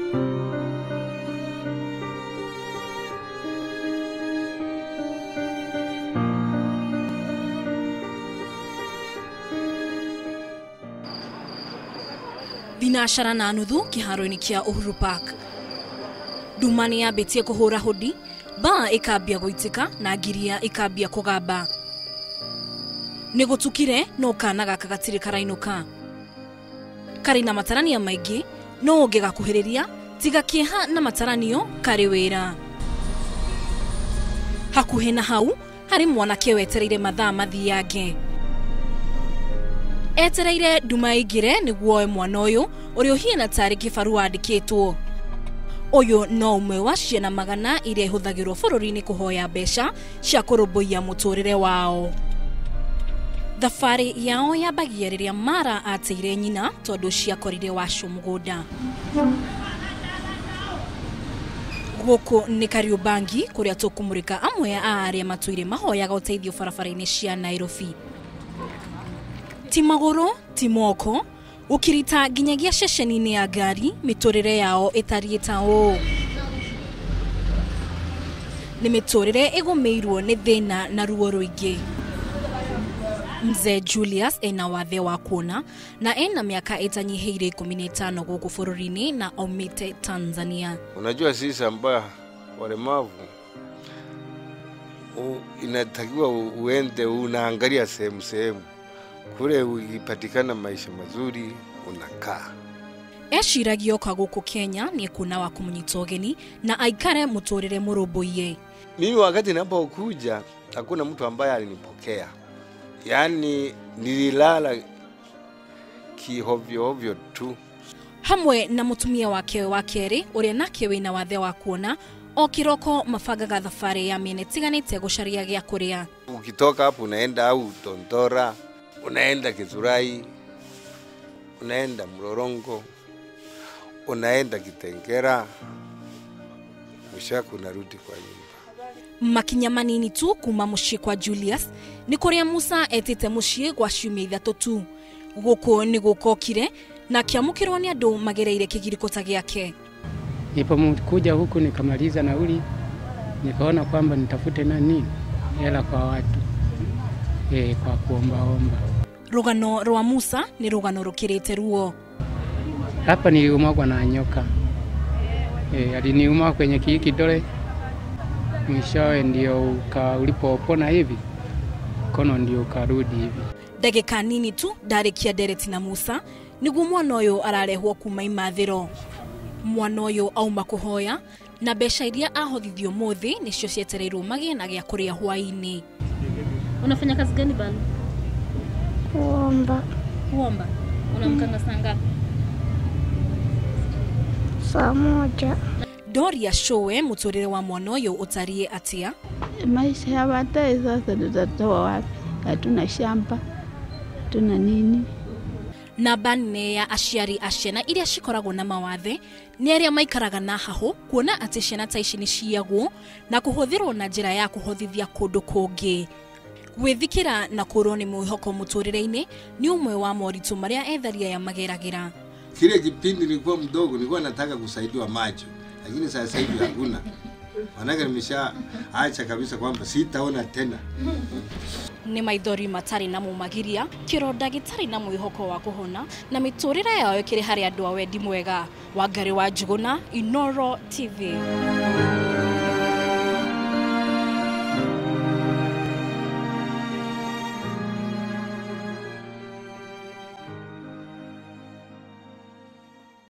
Thinacara na nuthu kĩharo-inĩ kĩa Uhuru Park. Nduma nĩ yambĩtie kũhũra hũdi, mbaa ĩkambia gũitĩka na ngiria ĩkambia kũgamba. Nĩ gũtukire no kana gaka gatirĩ karainũka. Karĩ na matarania maingĩ no ũngĩgakuhĩrĩria tiga kĩeha na mataranio karĩ wĩra. Hakuhĩ na hau harĩ mwanake wetereire mathaa mathiange. Etereire nduma ĩingĩre nĩguo oe mwana ũyũ ũrĩa ũhiana tarĩ kĩbarũa andĩkĩtwo. Ũyũ no ũmwe wa ciana magana iria ihũthagĩrwo bũrũri-inĩ kũhoya mbeca cia kũrũmbũiya mũtũrĩre wao. Thabarĩ yao yambagia rĩrĩa Mara ateire nyina tondũ ciakorire wacu mũgũnda. Gũkũ nĩ Kariobangi kũrĩa tũkũmũrĩka amwe a arĩa matũire mahoyaga ũteithio barabara-inĩ cia Nairobi. Ti magũrũ, ti moko, gũkirita nginyagia ceceni-inĩ ya ngari mĩtũrĩre yao ĩtariĩ ta ũũ. Nĩ mĩtũrĩre ĩgũmĩirwo nĩ thĩna na ruo rũingĩ. Mzee Julius ena wathe wa kuona na ena miaka ĩtanyihĩire 15 gũkũ bũrũri-inĩ na aumĩte Tanzania. Unajua sisi ambao walemavu inatakiwa uende unaangalia sehemu sehemu kule ukipatikana maisha mazuri unakaa. Eciragia oka gũkũ Kenya nĩ kuona wa kũmũnyita ũgeni na aikare mũtũrĩre mũrũmbũiye. Mimi wakati ninapokuja hakuna mtu ambaye alinipokea. Yaani nililala kihovyo hovyo tu. Hamwe na mũtumia wake wa kerĩ ũrĩa nake wĩna wathe wa kuona o kĩroko mabangaga thabarĩ ya mĩena ĩtiganĩte gũcaria gĩa kũrĩa. Ukitoka hapo unaenda au Tontora, unaenda Githurai, unaenda Mlolongo, unaenda Kitengera, mwisho unarudi kwa nyumba. Makinya manini tu kuma muciĩ kwa Julius nĩ kũrĩa Musa etĩte mũciĩ gwa ciumia ithatũ tu. Gũkũ nĩ gũkokire na kĩamũkĩrwo nĩ andũ magereire kĩgirĩko ta gĩake. Nilipokuja huku nikamaliza nauli, nikaona kwamba nitafute na nini hela kwa watu kwa kuombaomba. Rũgano rwa Musa nĩ rũgano rũkĩrĩte ruo. Hapa niliumwa na nyoka. Aliniuma kwenye kidole. Mwishowe ndio ulipopona hivi mkono ndio ukarudi hivi. Ndagĩka nini tu ndarĩkia ndereti na Musa nĩguo mwana ũyũ ararehwo kuma imathĩro. Mwana ũyũ auma kũhoya na mbeca iria ahothithio mũthĩ nĩcio cietereirwo magĩe na gĩa kũrĩa hwaĩ-inĩ. Unafanya kazi gani bana? Kuomba. Kuomba? Unamkanga saa ngapi? Saa moja. Doria Showe mũtũrĩre wa mwana ũyũ ũtariĩ atĩa? Maisha ya baadaye sasa tutatoa wapi? Hatuna shamba, hatuna nini. Namba nne ya aciari a ciana iria cikoragwo na mawathe nĩ arĩa maikaraga na hahũ kuona atĩ ciana ta ici nĩ ciyagwo na kũhũthĩrwo na njĩra ya kũhothithia kũndũ kũngĩ. Gwĩthikĩra na kũrwo nĩ mwĩhoko mũtũrĩre-inĩ nĩ ũmwe wa moritũ marĩa ethari aya mageragĩra. Kile kipindi nilikuwa mdogo nilikuwa nataka kusaidiwa macho, lakini sasa hivi hakuna. Manake nimesha acha kabisa kwamba sitaona tena. Nĩ maithori matarĩ na mũmagiria, kĩronda gĩtarĩ na mwĩhoko wa kũhona na mĩtũrĩre yao ĩkĩrĩ harĩ andũ a wendi mwega. Wangari wa Njuguna, Inooro TV.